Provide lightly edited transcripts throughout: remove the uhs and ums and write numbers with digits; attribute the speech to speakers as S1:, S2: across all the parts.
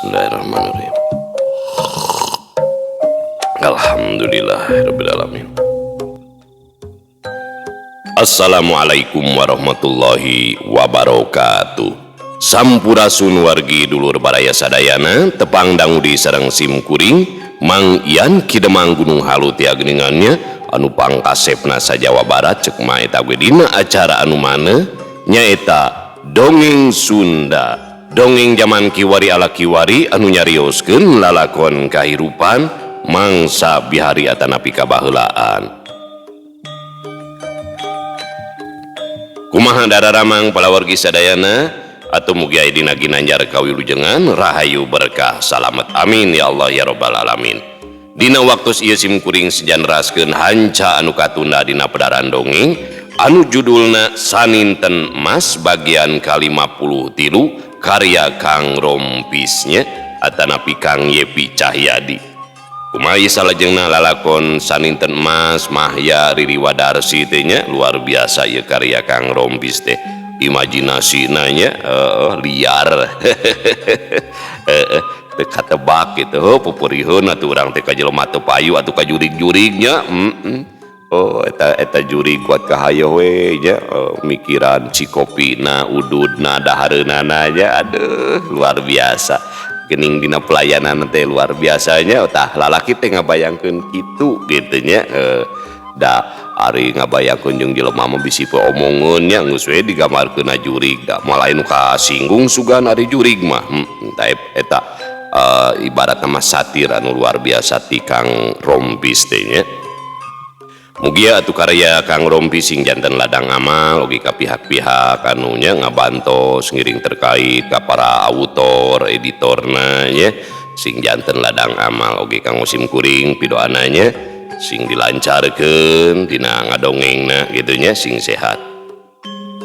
S1: Bismillahirrahmanirrahim. Alhamdulillahirabbil alamin. Assalamualaikum warahmatullahi wabarakatuh. Sampurasun wargi dulur baraya sadayana, tepang dangudi sareng sim kuring Mang Ian Ki Demang Gunung Halu tiagningannya anu pangkasepna sa Jawa Barat cek maeta ge dina acara anu mana nyaeta Dongeng Sunda. Dongeng zaman kiwari ala kiwari anu nyarioskeun lalakon kahirupan mangsa bihari atanapi kabaheulaan. Kumaha dararamang palawargi sadayana atau mugi aya dina ginanjar kawilujengan rahayu berkah salamet amin ya Allah ya robbal alamin. Dina waktu ieu sim kuring sejanraskeun hanca anu katunda dina pedaran dongeng anu judulna Saninten Emas bagian ka-53 karya Kang Rompisnya atanapi Kang Yepi Cahyadi. Kumaha salajengna lalakon Saninten Emas Mahya Riri Wadarsi teh nya luar biasa ieu karya Kang Rompis teh. Imajinasina nya liar. Teu katebak gitu heuh pupuriheun atuh urang teh ka jelema teu payu atuh ka jurig-jurig nya. Oh eta jurig kuat kahayo we nya mikiran cikopina ududna dahareunana nya aduh luar biasa. Gening dina pelayanan teh luar biasanya tah lalaki teh ngabayangkeun kitu gitu nya da ari ngabayangkeun jeung jelema mah bisi omongeun nya geus we digambarkeun jurig da moal aya nu kasinggung sugan ari jurig mah. Eta ibaratna mah satir anu luar biasa ti Kang Rompis teh nya. Mugia atuh karya Kang Rompis sing janten ladang amal oge ka pihak-pihak anu nya ngabantos ngiring terkait ka para autor editorna nya sing janten ladang amal oge kanggo sim kuring pidoana nya sing dilancarkeun dina ngadongengna kitu nya sing sehat.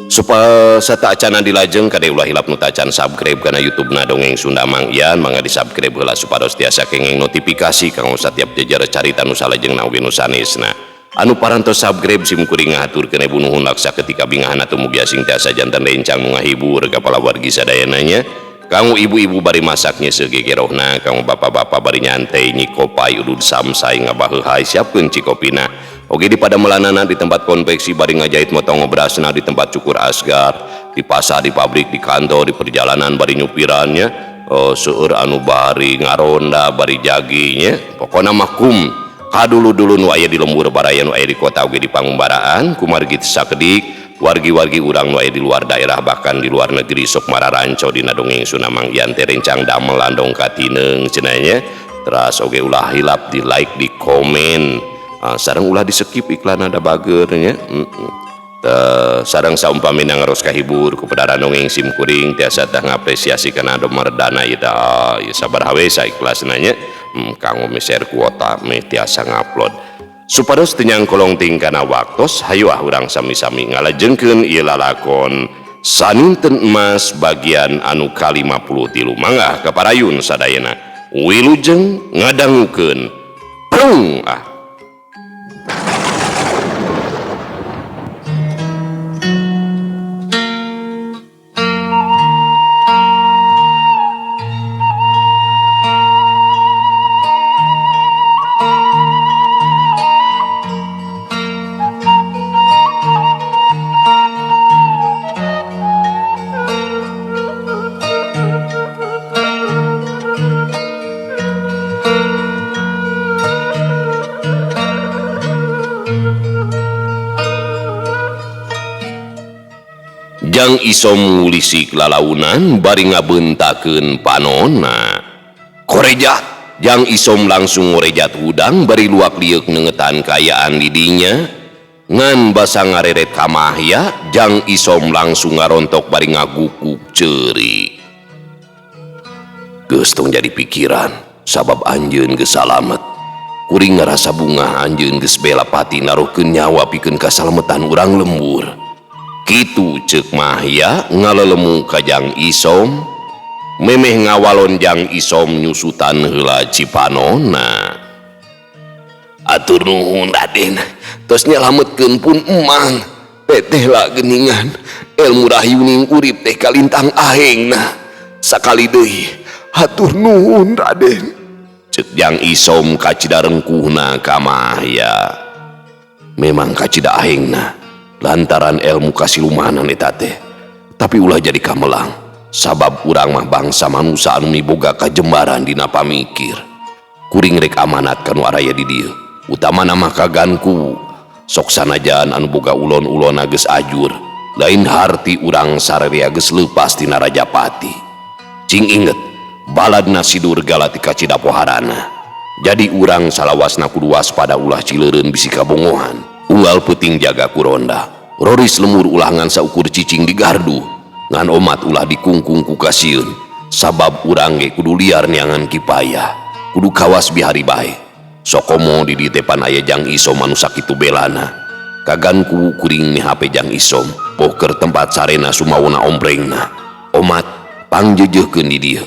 S1: Supaya sateuacanna dilajeng kade ulah hilap nu tacan subscribe kana YouTube na Dongeng Sunda Mang Ian mangga di subscribe heula supados tiasa kenging notifikasi kanggo satiap jejer carita nu salajengna oge nu sanesna. Anu parantos subscribe sim kuring ngahaturkeun ibu nuhun laksa ketika bingahan atuh mugi sing tiasa janten rencang nu ngahibur ka palawargi sadayana nya. Kanggo ibu-ibu bari masak nyeuseuk gegerohna, kanggo bapak-bapak bari nyantai nyikopai udud samsai ngabaheuhai siapkeun cikopina. Oge di padamelanana di tempat konveksi bari ngajahit motong obrasna di tempat cukur asgar, di pasar, di pabrik, di kantor, di perjalanan bari nyupirannya, seueur anu bari ngaronda bari jaginya, pokona mah kum kadulu-dulu nu aya di lembur baraya nu aya di kota oge di pangumbaraan kumargi teu sakedik wargi-wargi urang nu aya di luar daerah bahkan di luar negeri sok mararanco dina Dongeng Sunda Mang Ian teh rencang damel landong katineung cenah nya. Teras oge ulah hilap di like di komen, sareng ulah di skip iklan ada bager nya. Sareng saumpamina ngaros kahibur ku pedaran dongeng sim kuring tiasa tah ngapresiasi kana domardana ieu tah ieu sabaraha we saikhlasna nya. Kanggo meser kuota meh tiasa ngupload supados teu nyangkolong ting kana waktos hayu ah urang sami-sami ngalajengkeun ieu lalakon Saninten Emas bagian anu ka-53. Mangga kaparayun sadayana wilujeng ngadangukeun prung ah. Jang Isom ngulisik lalaunan bari ngabeuntakeun panonna. Korejat, Jang Isom langsung ngorejat hudang bari luak lieuk nengetan kaayaan di dinya. Ngan basa ngareret ka Mahya, Jang Isom langsung ngarontok bari ngagukuk ceuri. Geus tong jadi pikiran, sabab anjeun geus salamet. Kuring ngarasa bungah anjeun geus bela pati naruhkeun nyawa pikeun kasalametan urang lembur. Kitu ceuk Mahya ngalelemu ka Jang Isom, memeh ngawalon Jang Isom nyusutan heula cipanona. Atur nuhun Raden, tos nyalametkeun pun emang. Teteh lah geningan, ilmu rahyuning urip teh kalintang ahengna. Sakali deui Hatur nuhun Raden. Cek Jang Isom kacida rengkuhna ka Mahya. Memang kacida ahengna lantaran ilmu kasilumanan eta teh. Tapi ulah jadi kamelang sabab urang mah bangsa manusa anu miboga kajembaran dina pamikir. Kuring rek amanat kanu araya di dieu. Utamana mah ka Ganku. Sok sanajan anu boga ulon-ulonna geus ajur, lain harti urang sarerea geus leupas tina Rajapati. Cing inget baladna si Durgala ti kacida poharana. Jadi urang salawasna kudu waspada ulah cileureun bisi kabongohan. Unggal peuting jaga kuronda. Roris lemur ulah ngan saukur cicing di gardu. Ngan omat ulah dikungkung ku kasieun. Sabab urang ge kudu liar neangan kipayah. Kudu kawas bihari bae. Sokomo di dieu teh pan aya Jang Isom anu sakitu belana. Kaganku kuring mihape Jang Isom. Poker tempat sarena sumawona omprengna. Omat pangjeujeuhkeun di dieu.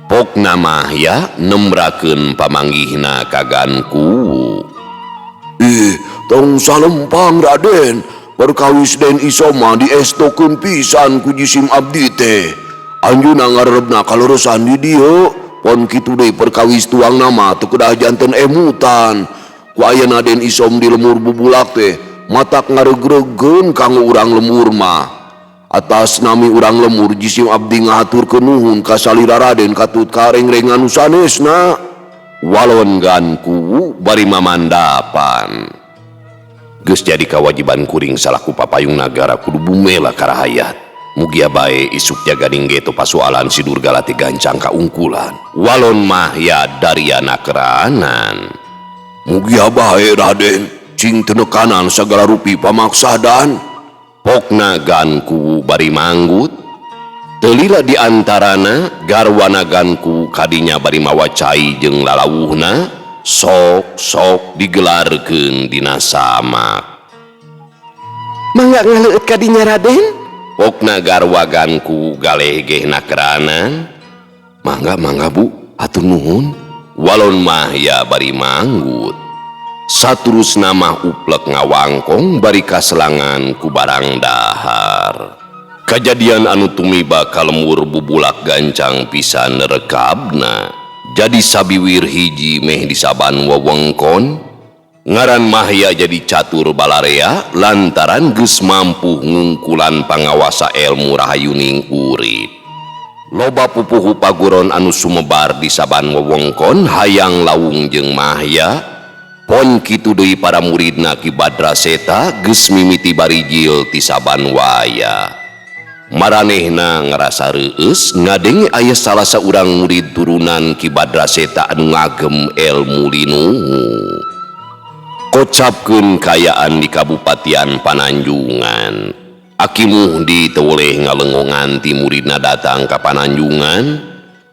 S1: Pokna Mahya nembrakeun pamanggihna ka Ganku. Ih, tong salempang Raden. Perkawis Den Isom mah diestokeun pisan ku jisim abdi teh. Anjeunna ngarerebna kaleresan di dieu. Pon kitu deui perkawis tuangna mah teu kedah janten emutan. Ku ayana Den Isom di lemur bubulak teh matak ngareugreugkeun kanggo urang lemur mah. Atas nami urang lemur jisim abdi ngahaturkeun nuhun ka salira Raden katut karengrengan nu sanesna. Walon Ganku bari mamandapan. Geus jadi kawajiban kuring salaku papayung nagara kudu bumela ka rahayat. Mugia bae isuk jaganing geto pasualan si Durgala teh gancang kaungkulan. Walon Mahya dariana keranan. Mugia bae Raden, cing tenekanan sagala rupi pamaksadan. Pokna Ganku bari manggut. Telila di antarana garwana Ganku kadinya bari mawa cai jeung lalawuhna sok-sok digelarkeun dina samak.
S2: Mangga ngaleueut kadinya Raden?
S1: Pokna garwa Ganku galeh-geh nakranan. Mangga mangga Bu, hatur nuhun. Walon Mahya bari manggut. Saturusna mah uplek ngawangkong bari kaselangan ku barang dahar. Kajadian anu tumiba ka lemur bubulak gancang pisan rekabna. Jadi sabiwir hiji meh disaban wewengkon. Ngaran Mahya jadi catur balarea lantaran geus mampu ngungkulan pangawasa elmu rahayuning urip. Loba pupuhu paguron anu sumebar di saban wewengkon hayang lawung jeung Mahya. Pon kitu deui para muridna Ki Badraseta geus mimiti barijil ti saban waya. Maranehna ngarasa reueus ngadenge aya salah saurang murid turunan Ki Badraseta anu ngagem elmu linuhu. Kocapkeun kayaan di Kabupatian Pananjungan. Aki Muhdi teu weleh ngalengo nganti muridna datang ka Pananjungan.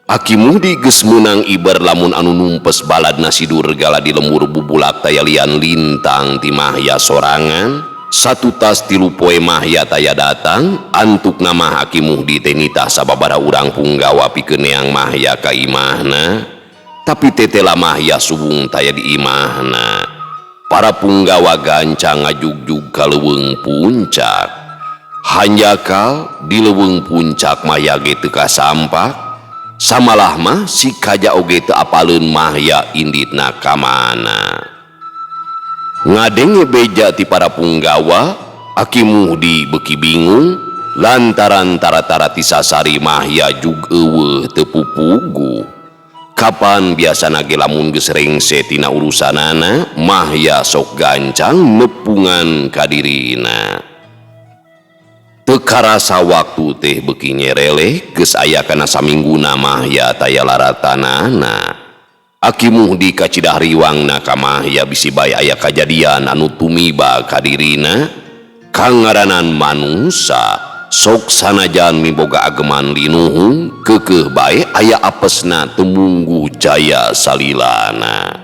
S1: Aki Muhdi geus meunang iber lamun anu numpes baladna si Durgala di lembur bubulak taya lian lintang ti Mahya sorangan. Satu tas 3 poe Mahya taya datang, antukna mah Aki Muhdi teh nitah sababaraha urang punggawa pikeun neang Mahya ka imahna. Tapi tetela Mahya suwung taya di imahna. Para punggawa gancang ngajugjug ka leuweung puncak. Hanjakal di leuweung puncak Mahya ge teu kasampak. Samalah mah si kaja oge teu apaleun Mahya inditna ka mana. Ngadenge beja ti para punggawa, Aki Muhdi beuki bingung lantaran tara-tara ti sasari Mahya jug eueuh teu pupugu. Kapan biasana ge lamun geus rengse tina urusanana, Mahya sok gancang nepungan ka dirina. Teu karasa waktu teh beuki nyereleh, geus aya kana samingguna Mahya taya laratanana. Aki Muhdi kacidah riwangna ka Mahya bisi bae aya kajadian anu tumiba ka dirina. Kangaranan manusa sok sanajan miboga ageman linuhung, keukeuh bae aya apesna temunggu jaya salilana.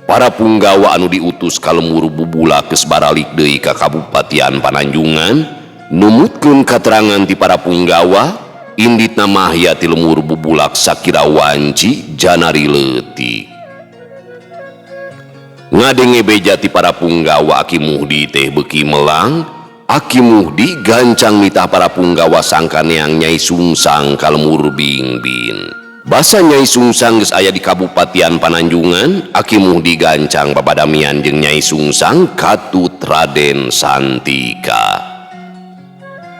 S1: Para punggawa anu diutus ka lemur bubulak geus baralik deui ka Kabupatian Pananjungan, numutkeun katerangan ti para punggawa, inditna Mahya ti lemur bubulak sakira wanci janari leutik. Ngadenge beja ti para punggawa Aki Muhdi teh beuki melang. Aki Muhdi gancang nitah para punggawa sangka neang Nyai Sungsang ka lemur Bingbin. Basa Nyai Sungsang geus aya di Kabupatian Pananjungan, Aki Muhdi gancang babadamian jeung Nyai Sungsang katut Raden Santika.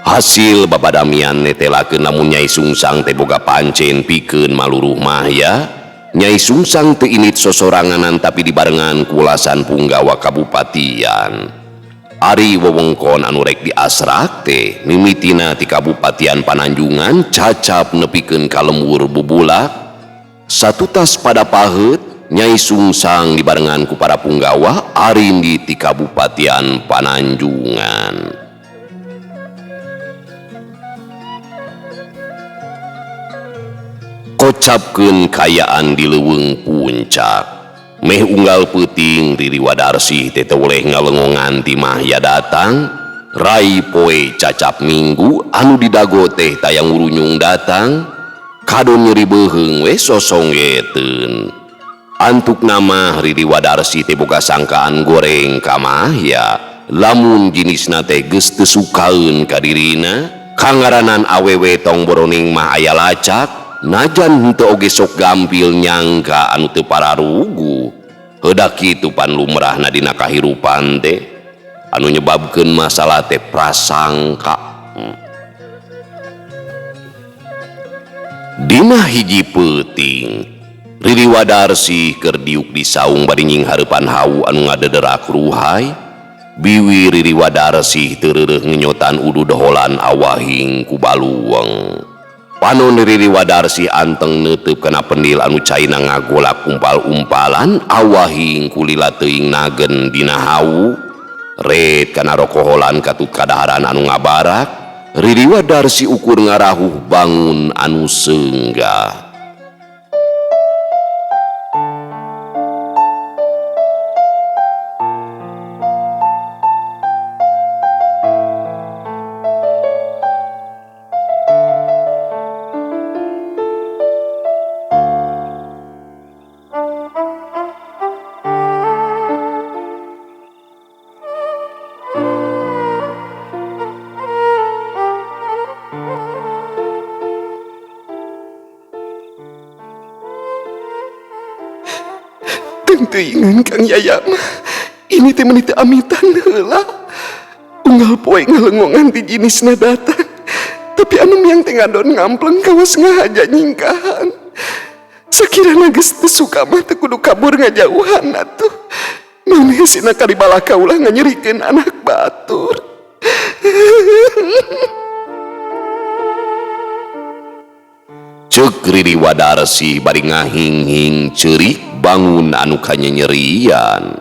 S1: Hasil babadamian netelakeun lamun Nyai Sungsang teh boga pancen pikeun maluruh mahya. Nyai Sungsang teu indit sosoranganan tapi dibarengan ku ulasan punggawa kabupatian. Ari wewengkon anu rek diasrak teh mimitina ti Kabupatian Pananjungan cacap nepikeun ka lembur bubulak. Satutas pada paheut Nyai Sungsang dibarengan ku para punggawa arindi ti Kabupatian Pananjungan. Kocapkeun kayaan di leuweung puncak. Meh unggal peuting Riri Wadarsih teh teu boleh ngalengongan ti Mahya datang. Rai poe cacap minggu anu didago teh tayang urunyung datang. Kadon nyeri beuheung we sosonggeteun. Antuk nama Riri Wadarsih teh boga sangkaan goreng ka Mahya. Lamun jinisna teh geus teu sukaeun ka dirina, kangaranan awewe tong boroning mah aya lacak. Najan henteu oge sok gampil nyangka anu teu pararugu. Heudak kitu pan lumrahna dina kahirupan teh anu nyebabkeun masalah teh prasangka. Dina hiji peuting Riri Wadarsih keur diuk di saung bari nyinghareupan hawu anu ngadederak ruhai. Biwi Riri Wadarsih teu reureuh ngenyotan udu doholan awahing ku baluweung. Panon Riri Wadarsih anteng neuteub kana pendil anu caina ngagolak umpal-umpalan awahing kulila teuing nagen dina hawu. Ret kana rokoholan katut kadaharan anu ngabarak. Riri Wadarsih ukur ngarahuh bangun anu seunggah.
S2: Teuingan Kang Yaya mah ini teh meuni teu amitan heula. Unggal poe ngalengongan ti jinisna datang. Tapi anu miang teh ngadon ngampleng kawas ngahaja nyingkahan. Sakirana geus teu suka mah teu kudu kabur ngajauhan atuh. Maneh sina kalibalaka ulah nganyerikeun anak batur.
S1: Ceuk Riri Wadarsih bari ngahinghing ceurik bangun anu kanyenyerian.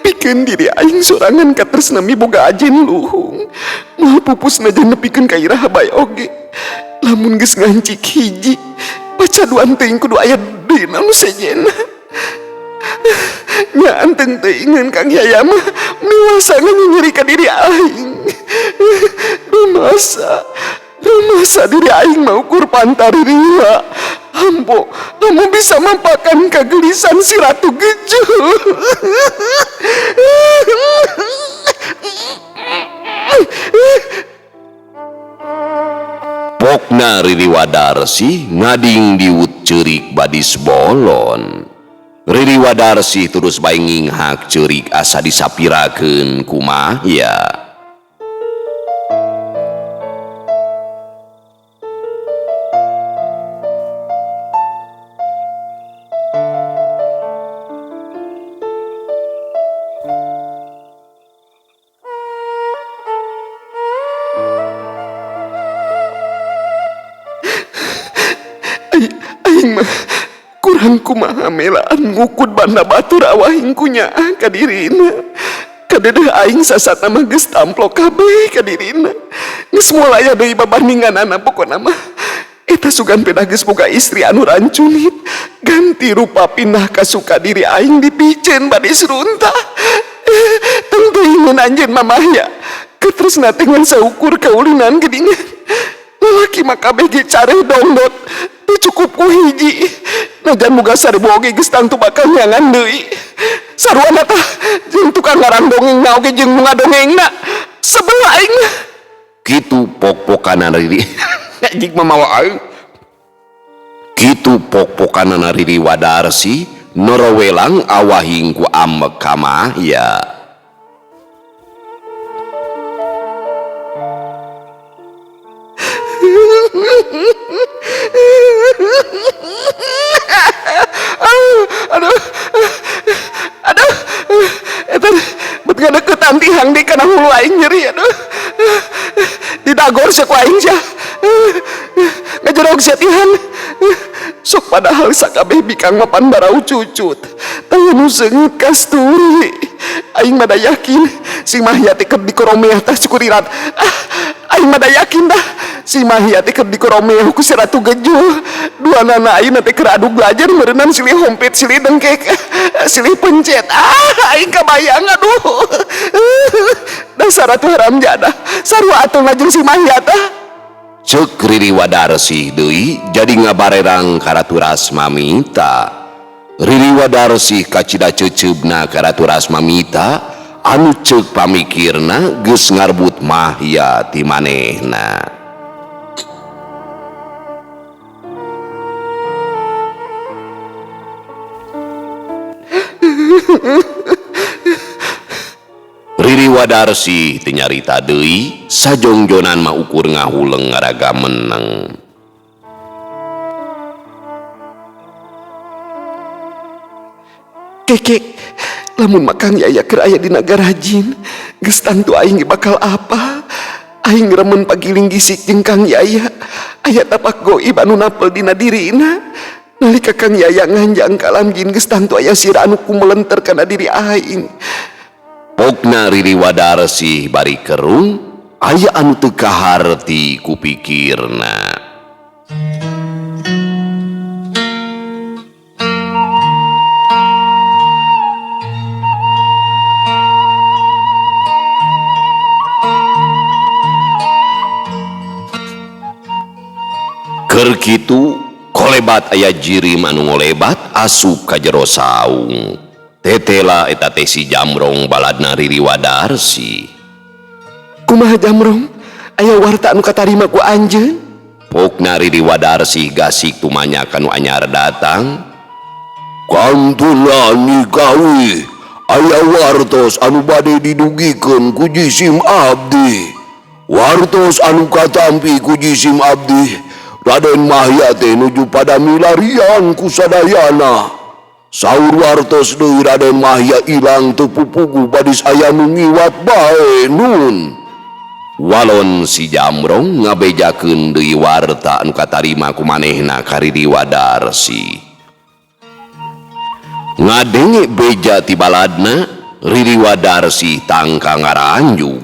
S2: Pikeun diri aing sorangan katresna miboga ajen luhung. Moal pupusna jeung nepikeun ka iraha bae oge. Lamun geus ngancik hiji, pacaduan teuing kudu aya deui nu sejenna. Nya anteng teuingan Kang Yaya mah miwasa nganyeri ka diri aing. Rumasa diri aing mah ukur pantaririwa. Ambo, kamu bisa mampakan kegelisan si Ratu Gejul.
S1: Pokna Riri Wadarsih ngading diwut ceurik badis bolon. Riri Wadarsih terus bae nginghak ceurik asa disapirakeun ku Mahya.
S2: Aing mah kurang kumaha melaan ngukud banda batur awahing ku nyaah ka dirina. Kadeudeung aing sasatna mah geus tamplok kabeh ka dirina. Geus moal aya deui babandinganana pokona mah. Eta sugan pedah geus boga istri anu rancunit. Ganti rupa pindah ka suka diri aing dipiceun badis runtah. Tong teuingeun anjeun mamahya. Ketresna teh ngan saukur kaulinan geuningan. Lalaki mah kabeh ge careh dongdot. Teu cukup ku hiji. Najan muga 1000 oge geus tangtu bakal nyangan deui. Sarua tah jeung tukang ngarang dongengna oge jeung nu ngadongengna. Sebel aing mah.
S1: Kitu pok-pokana Riri.
S2: Jik mamawa aing.
S1: Kitu pok-pokanana Riri Wadarsi norowelang awahing ku ambek ka Mahya.
S2: Aduh, aduh, eta bet ngadeukeutan tihang di kana hulu aing nyeri, aduh. Didagor sia ku aing sia. Ngajerog sia tihang. Sok padahal sakabeh bikang mapan barau cucut. Taya nu seungit kasturi. Aing mah da yakin si Mahya teh keur dikoromeah tah cukurirat. Aing mah da yakin dah si Mahya teh keur dikoromeah ku si Ratu Gejuh. Duanana ayeuna teh keur adu belajar meureunan silih hompit, silih dengkek, silih pencet. Aing kabayang aduh. Dasar ratu haram jadah. Sarua atuh ngajeng si Mahya tah.
S1: Ceuk Riri Wadarsih deui jadi ngabarerang ka Ratu Rasmamita. Riri Wadarsih kacida ceuceubna ka Ratu Rasmamita anu ceuk pamikirna geus ngarbut Mahya ti manehna. Riri Wadarsih teu nyarita deui sajongjonan mah ukur ngahuleng ngaraga meneng.
S2: Keke, lamun makang Yaya keur aya di nagara jin, geus tangtu aing bakal apa? Aing remen pagiling gisik jeung Kang Yaya, aya tapak goib anu napel dina dirina. Nalika Kang Yaya nganjang ka alam jin geus tangtu aya sirah anu kumelenter kana diri aing.
S1: Pokna Riri Wadarsih bari kerung, aya anu teu kaharti ku pikirna. Keur kitu kolebat aya jirim anu ngolebat asup ka jero saung. Tetela eta teh si Jamrong baladna Riri Wadarsih.
S2: Kumaha Jamrong? Aya warta anu katarima ku anjeun?
S1: Pokna Riri Wadarsih gasik tumanya kanu anyar datang. Kantuna nikawi aya wartos anu bade didugikeun ku jisim abdi. Wartos anu katampi ku jisim abdi. Raden Mahya teh nuju pada milarian ku sadayana. Saur wartos deui Raden Mahya ilang teu pupugu badis aya nu ngiwat bae nun. Walon si Jamrong ngabejakeun deui warta anu katarima ku manehna ka Riri Wadarsih. Ngadenge beja ti baladna, Riri Wadarsih tangka ngaranjug.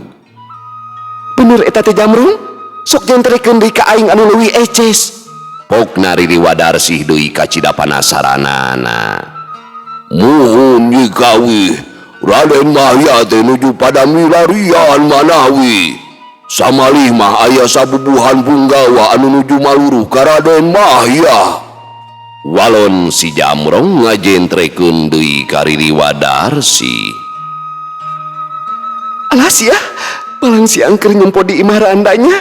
S2: Bener eta teh Jamrong? Sok jentrekeun deui ka aing anu leuwih eces.
S1: Pokna Riri Wadarsih deui kacida panasaranana. Muhun nyikawi, Raden Mahya teh nuju pada milarian manawi. Samalih mah aya sabubuhan punggawa anu nuju maluruh ka Raden Mahya. Walon si Jamrong ngajentrekeun deui ka Riri Wadarsih.
S2: Alas ya, palang siang keur nyempo di imah randanya.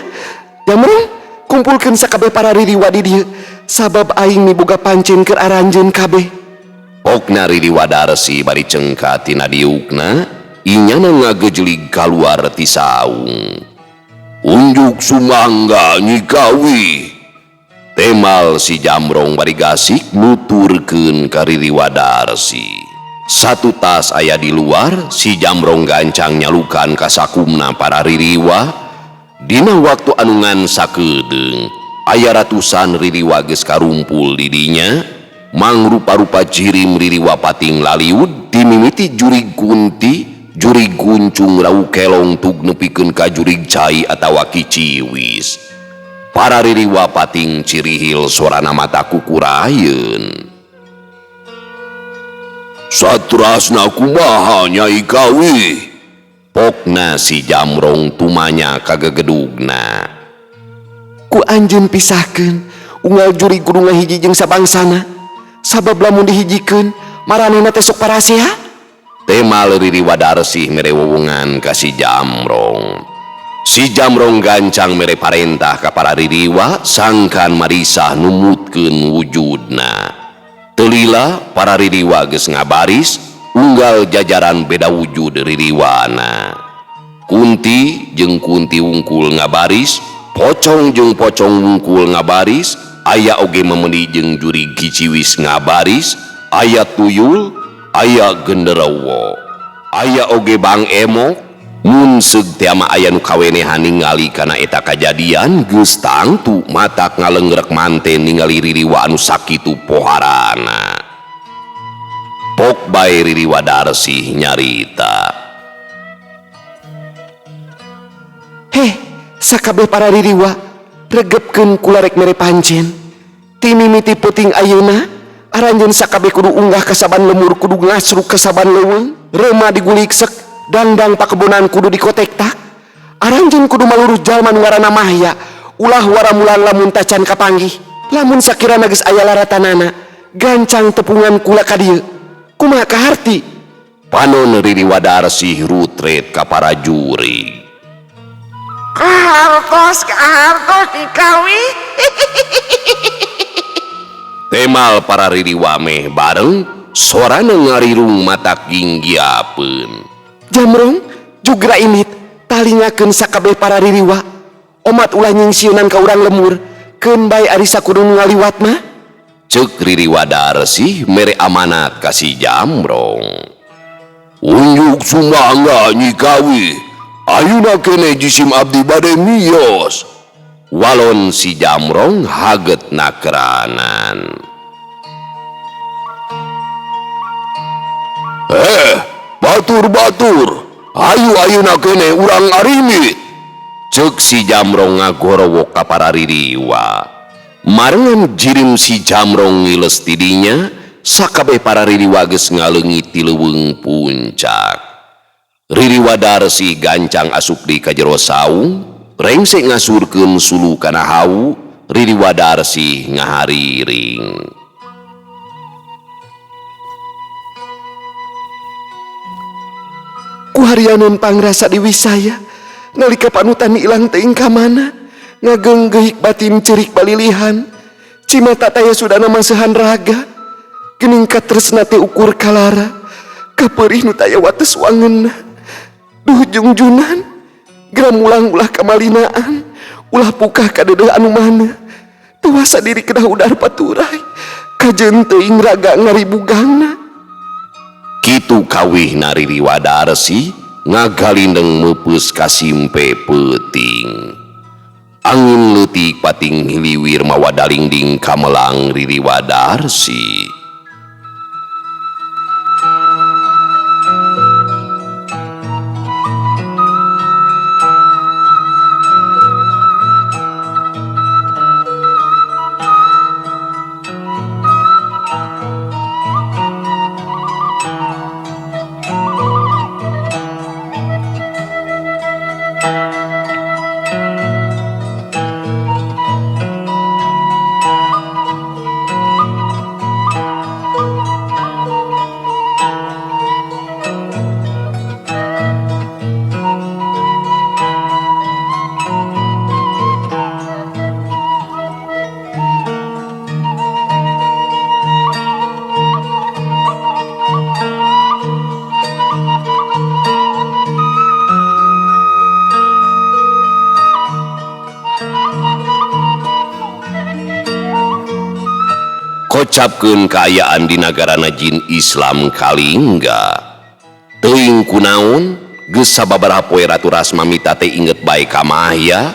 S2: Jamrong, kumpulkeun sakabeh para ririwa di dieu, sabab aing miboga pancen keur aranjeun kabeh.
S1: Pokna Riri Wadarsih bari cengka tina diukna, inyana ngagejelig kaluar ti saung. Unjuk sumangga nyikawi. Temal si Jamrong bari gasik nuturkeun ka Riri Wadarsih. Satu tas aya di luar, si Jamrong gancang nyalukan ka sakumna para ririwa. Dina waktu anu ngan sakedeung, aya ratusan ririwa geus karumpul di dinya. Mangrupa-rupa jirim ririwa pating laliud dimimiti jurig kunti, jurig kuncung rau kelong tug nepikeun ka jurig cai atawa kiciwis. Para ririwa pating cirihil sorana mata kukurayeun. Satrasna kumaha Nyai Kawi? Pokna si Jamrong tumanya kagegedugna.
S2: Ku anjeun pisahkeun unggal jurig kudu ngahiji jeung sabangsana. Sabab lamun dihijikeun maranehna teh sok parasea.
S1: Temal Riri Wadarsih mere wewungan ka si Jamrong. Si Jamrong gancang mere parentah ka para ririwa sangkan Marisah numutkeun wujudna. Teu lila para ririwa geus ngabaris unggal jajaran beda wujud ririwana. Kunti jeung kunti wungkul ngabaris, pocong jeung pocong wungkul ngabaris, aya oge memeni jeung jurig kiciwis ngabaris, aya tuyul, aya genderowo, aya oge bang emok. Mun seug teh mah aya nu kawenehan ningali kana eta kajadian geus tangtu matak ngalengrek manten ningali ririwa anu sakitu poharana. Pok bae ririwa Darsih nyarita.
S2: Heh, sakabeh para ririwa regepkeun kula rek mere pancen. Ti mimiti peuting ayeuna aranjeun sakabeh kudu unggah ka saban lemur, kudu ngasruk ka saban leuweung, reuma diguliksek, dandang pakebonan kudu dikotektak. Aranjeun kudu maluruh jalma nu ngaranna Mahya, ulah waramulan lamun tacan kapanggih. Lamun sakirana geus aya laratanana, gancang tepungan kula ka dieu. Kumaha kaharti?
S1: Panon Ririwa Darsih rutret ka para jurig.
S3: Kahartos, kahartos dikawi.
S1: Temal para ririwa meh bareng sorana ngarirung matak ginggiapeun.
S2: Jamrong jugra imit talingakeun sakabeh para ririwa. Omat ulah nyingsieunan ka urang lemur, keun bae ari sakudu nu ngaliwat mah.
S1: Ceuk Ririwa Darsih mere amanat ka si Jamrong. Unjuk sumangga Nyi Kawi, ayeuna keneh jisim abdi bade mios. Walon si Jamrong haget nakeranan. Batur-batur, ayu ayeuna keneh urang arimit. Ceuk si Jamrong ngagorowok ka para ririwa. Marengan jirim si Jamrong ngiles tidinya, sakabeh para ririwa geus ngaleungit ti leuweung puncak. Ririwa Darsih gancang asup di ka jero saung, rengse ngasurkeun sulu kana hawu, Ririwa Darsih ngahariring.
S2: Kuharianeun pangrasa di wisaya, nalika panutan ilang teuing ka mana, ngageunggeuk batin cerik balilihan, cimata taya sudana masehan raga, geuning katresna teh ukur kalara, kapeurih nu taya wates wangeunna. Duh jungjunan, geura mulang ulah kamalinaan, ulah pukah kadeudeuh anu mana, teu wasa diri kedah udar paturai, kajeun teuing raga ngaribugangna.
S1: Kitu kawihna Ririwa Darsih ngagalindeng meupeus ka simpe peuting. Angin leutik pating hiliwir mawa dalingding kamelang Ririwa Darsih. Kocapkeun kaayaan di nagarana jin Islam Kalingga. Teuing kunaon geus sababaraha poe Ratu Rasmamita teh inget bae ka Mahya,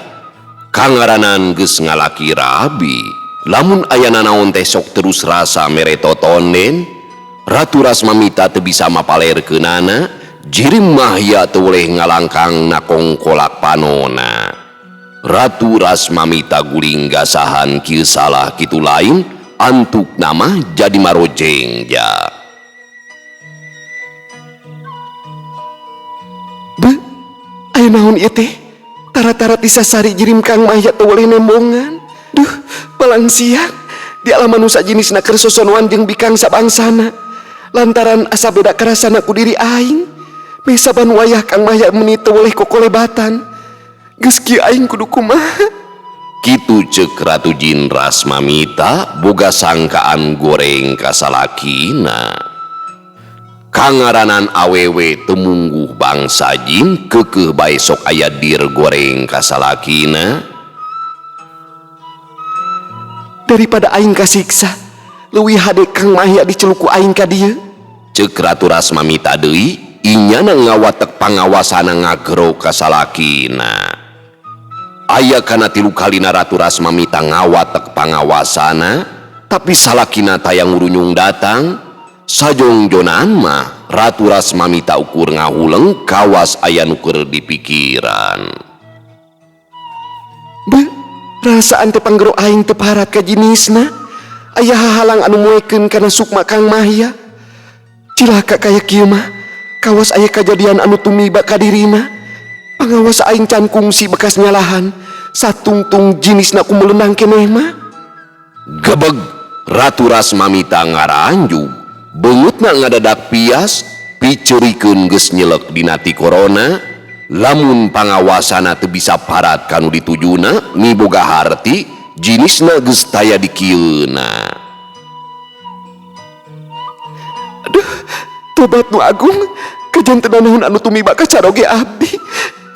S1: kangaranan geus ngalaki rabi. Lamun aya nanaon teh sok terus rasa mere totonen, Ratu Rasmamita teu bisa mapalerkeunana, jirim Mahya teu boleh ngalangkang nakongkolak panona. Ratu Rasmamita guling gasahan kieu salah kitu lain, antuk nama jadi marojengja.
S2: Be, aya naon ieu teh? Tara-tara tisasari jirim Kang Mahya teu boleh nembongan. Duh, palang siang di alam manusia jenisna keur sosonoan jeung bikang sabangsana. Lantaran asa beda karasana ku diri aing. Meh saban wayah Kang Mahya meuni teu boleh kokolebatan. Geus kieu aing kudu kumaha?
S1: Kitu ceuk Ratu Jin Rasmamita boga sangkaan goreng ka salakina. Kangaranan awewe teu mungguh bangsa jin keukeuh bae sok aya dir goreng ka salakina.
S2: Daripada aing kasiksa, leuwih hade Kang Mahya diceluku aing ka dieu.
S1: Ceuk Ratu Rasmamita deui inyana ngawatek pangawasana ngagero ka salakina. Aya kana tilu kalina Ratu Rasmamita ngawatek pangawasana, tapi salakina taya ngurunyung datang. Sajongjonaan mah Ratu Rasmamita ukur ngahuleng kawas aya nu keur dipikiran.
S2: Be, rasaan teh panggero aing teu parat ka jinisna. Aya hahalang anu moekeun kana sukma Kang Mahya. Cilaka kaya kieu mah, kawas aya kajadian anu tumiba ka dirina. Pangawas aing can kungsi bekas nyalahan, satungtung jinisna ku melenang keneh mah.
S1: Gebeg Ratu Rasmamita ngaranjug, beungutna ngadadak pias, piceurikeun geus nyelek dina ti korona. Lamun pangawasana teu bisa parat kanu ditujuna, miboga harti jinisna geus taya dikieuna.
S2: Aduh, tobat nu agung, kajantenan naon anu tumiba ka caroge abdi.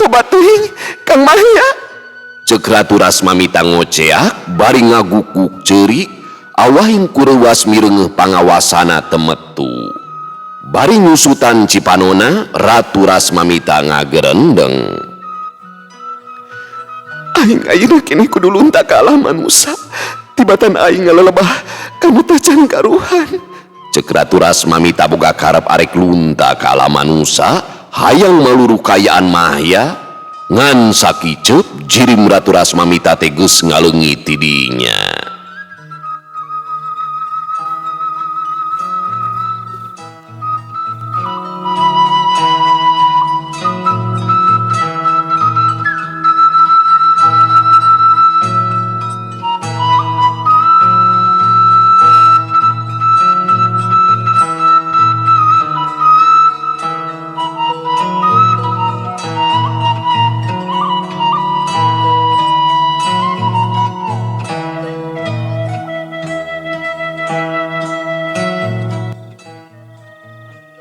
S2: Tobat teuing Kang Mahya.
S1: Ceuk Ratu Rasmamita ngoceak bari ngagukuk ceurik, awahing kureuwas mireungeuh pangawasana temetu. Bari nyusutan cipanona, Ratu Rasmamita ngagerendeng.
S2: Aing ayeuna keneh kudu lunta ka alam manusa. Tibatan aing ngalelebah kamu tacan karuhan.
S1: Ceuk Ratu Rasmamita boga karep arek lunta ka alam manusa, hayang maluruh kayaan Mahya. Ngan sakiceup jirim Ratu Rasmamita teh geus ngaleungit ti dinya.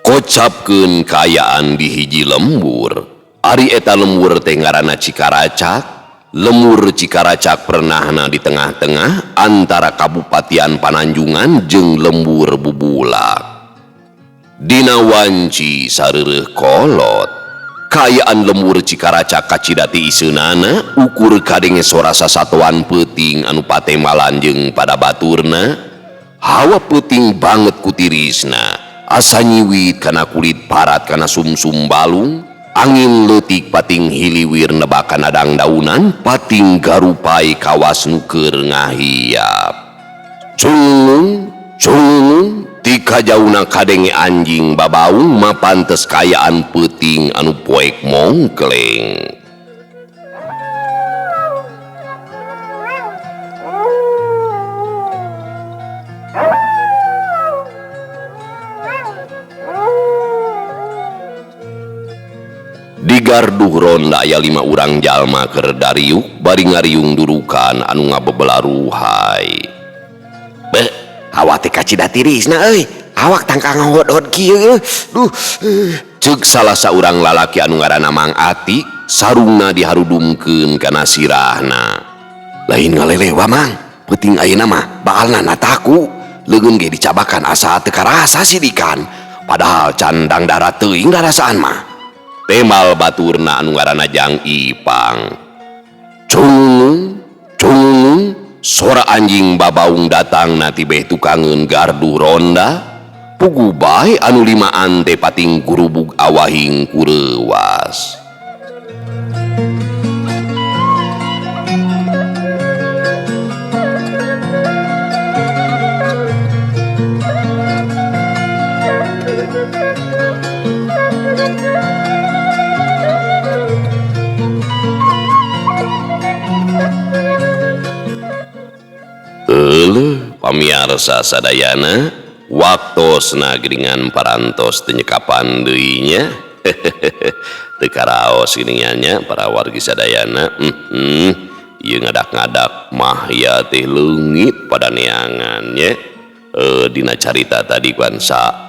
S1: Kocapkeun kaayaan di hiji lembur. Ari eta lembur teh ngaranna Cikaracak. Lembur Cikaracak pernahna di tengah-tengah antara Kabupatian Pananjungan jeung lembur Bubulak. Dina wanci sareureuh kolot. Kaayaan lembur Cikaracak kacida ti iseunana ukur kadenge sora sasatoan peuting anu patemalan jeung pada baturna. Hawa peuting banget kutirisna. Asa nyiwit kana kulit parat kana sumsum balung, angin leutik pating hiliwir nebak kana dangdaunan, pating garupai kawas nu keur ngahiap. Cungung, cungung, ti kajauna kadenge anjing babaung mapantes kaayaan peuting anu poek mongkleng. Di garduh ronda aya 5 urang jalma keur dariuk bari ngariung durukan anu ngabebelaruhai.
S2: Beuh, awak teh kacida tirisna euy. Awak tangka ngahodhod kieu. Duh.
S1: Ceuk salah saurang lalaki anu ngaranna Mang Ati, sarungna diharudumkeun kana sirahna.
S2: Lain ngalelewa Mang, peuting ayeuna mah baalna nataku. Leungeun ge dicabakan asa teu karasa sidikan. Padahal candang darat teuing rarasaan mah.
S1: Temal baturna anu ngaranna Jang Ipang. Cungung, cungung, sora anjing babaung datang na tibeh tukangeun gardu ronda. Pugu bae anu limaan teh pating gurubug awahing kureuwas. Euleuh pamiarsa sadayana, waktosna geuningan parantos teu nyekapan deui nya. Teu karaos geuningan nya para wargi sadayana. Ieu ngadak-ngadak mahya teh leungit pada neangan nya. Dina carita tadi kan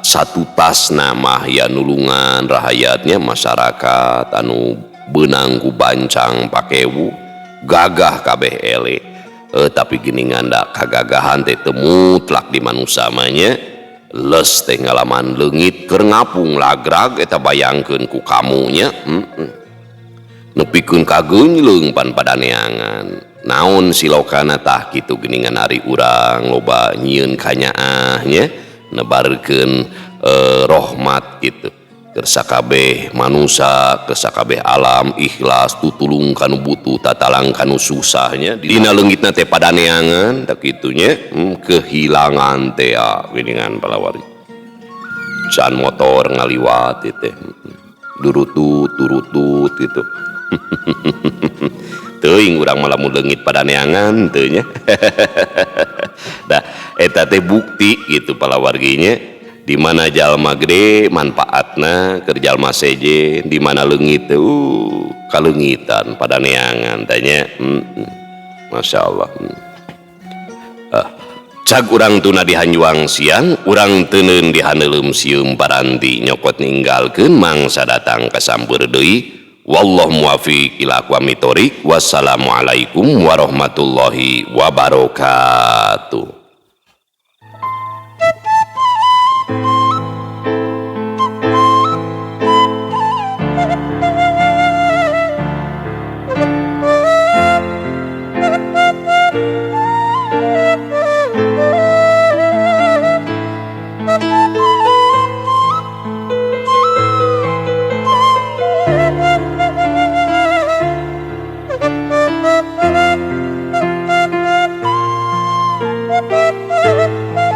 S1: satutasna mahya nulungan rahayatnya masyarakat anu beunang ku bancang pakewu gagah kabeh ele. Tapi geuningan da kagagahan teh teu mutlak di manusia mah nya. Les teh ngalaman leungit keur ngapung lagrag eta bayangkeun ku kamunya. Nepikeun ka geunleung pan pada neangan. Naon silokana tah kitu geuningan ari urang loba nyieun kanyaah nya, nebarkeun rahmat kitu. Keur sakabeh manusa, keur sakabeh alam ikhlas tutulung kanu butuh tatalang kanu susahnya. Dina leungitna teh pada neangan tah kitu nya, kehilangan teh geuningan palawari. Can motor ngaliwat teh. Durutut durutut gitu. Teuing urang mah lamun leungit pada neangan teu nya. Dah eta teh bukti gitu palawarginya. Di mana jalma gede manfaatna keur jalma sejen, di mana leungit teh kaleungitan pada neangan tanya. Masya Allah. Cag urang tuna di hanjuang siang, urang teuneun di haneuleum sieum paranti nyokot ninggalkeun mangsa datang ka sampeur deui. Wallahu muwaffiq ila aqwamit thoriq. Wassalamualaikum warahmatullahi wabarakatuh.
S4: Thank you.